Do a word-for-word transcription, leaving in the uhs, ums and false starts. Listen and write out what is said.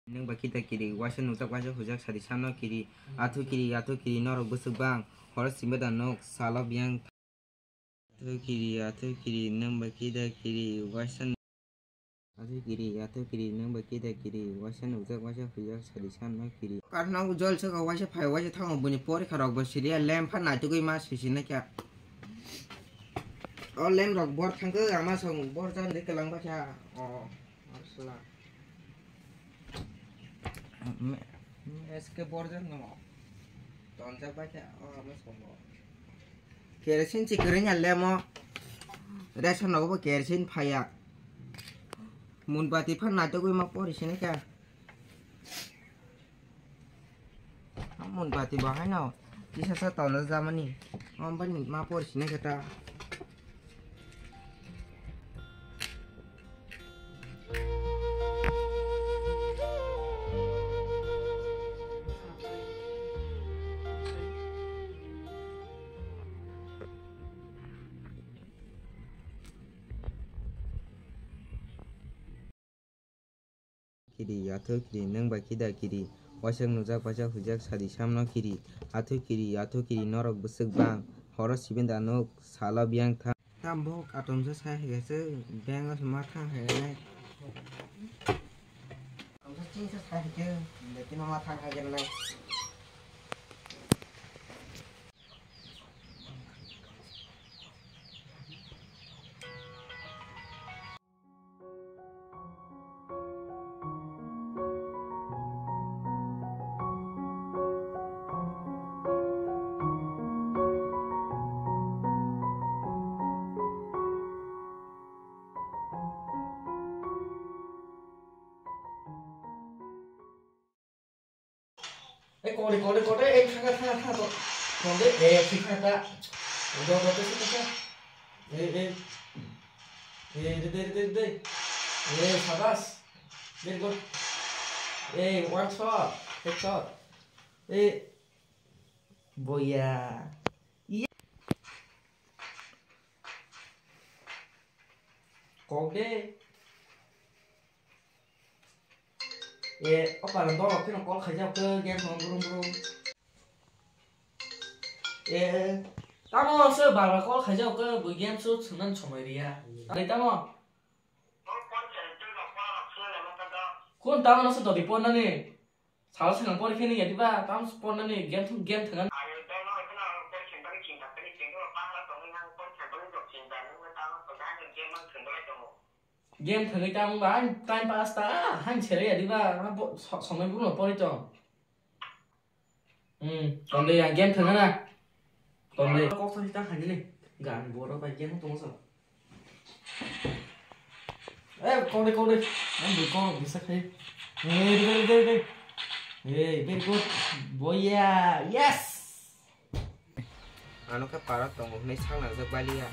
Nwng bai kida kiri, waisa nukjak, waisa hujak, sadi samno kiri. Athu kiri, athu kiri, norok bwswk bang. Horo simi da nuk, salo biyang. Athu kiri, athu kiri, nwng bai kida kiri, waisa nu-, athu kiri, athu kiri, nwng bai kida kiri, waisa nukjak, waisa hujak, sadi samno kiri. Karna ujol saka waisa phai, waisa thango, buni porikha rok bo siriya lem pha naitugwi ma sisi na kya. O lem rok bor thangkhe, ama song bor jan de kelang bacha. O, marsala. Me-, me-, S K borjan no. Tonjak bai khe, o, amo songo. Kerosene si kwrwngya lemo. Ration nogo bo kerosene phaiya. Munbati phan naitugwi ma pori sini khe. Munbati bo haino kisa sa tonjak jamani. Omo bani ma pori sini khe ta. Kiri, athu kiri, nwng bai kida kiri, waisa nukjak, waisa hujak, sadi samno kiri, athu kiri, athu kiri, norok bwswk bang, horo sibin da nuk, salo biyang thang. Tam bo katom se sai hai se, beng o se ma thang hai nai. Katom se ching se sai hai ke, de tino ma thang hai nai. Eh, kore, kore, kore, eh, thanga, thanga, thanga, to. Kore, eh, thik thanga. Udah, udah, udah, udah, udah. Eh, eh. Eh, de, de, de, de. Eh, sabas. Very good. Eh, one shot. Headshot. Eh. Boya. Iya. Kok de. E, o para dol khe no call khaijak khe game no brum brum. E, tamo se bara call khaijak khe bo game so thwngna somai riya. Ari tamo. Kun tamo no se dodi pon nani. Sal se nang pori khe ni yadi ba, tamo se pon nani game thung game thwngna. Game thangwi tamo ba, time pass ta, han sere ya diba, ha bo so-, somai buno pori tong. Hmm, tonde ya game thangna. Tonde. Kok thang ta khani ni. Gan boro ba game tong so. Eh, kok de, kok de. Ang bu kok bisa khai. Eh, de, de, de. Eh, very good. Boya, yes. Ano khe para tongo hwnwi sak nangjak baliya.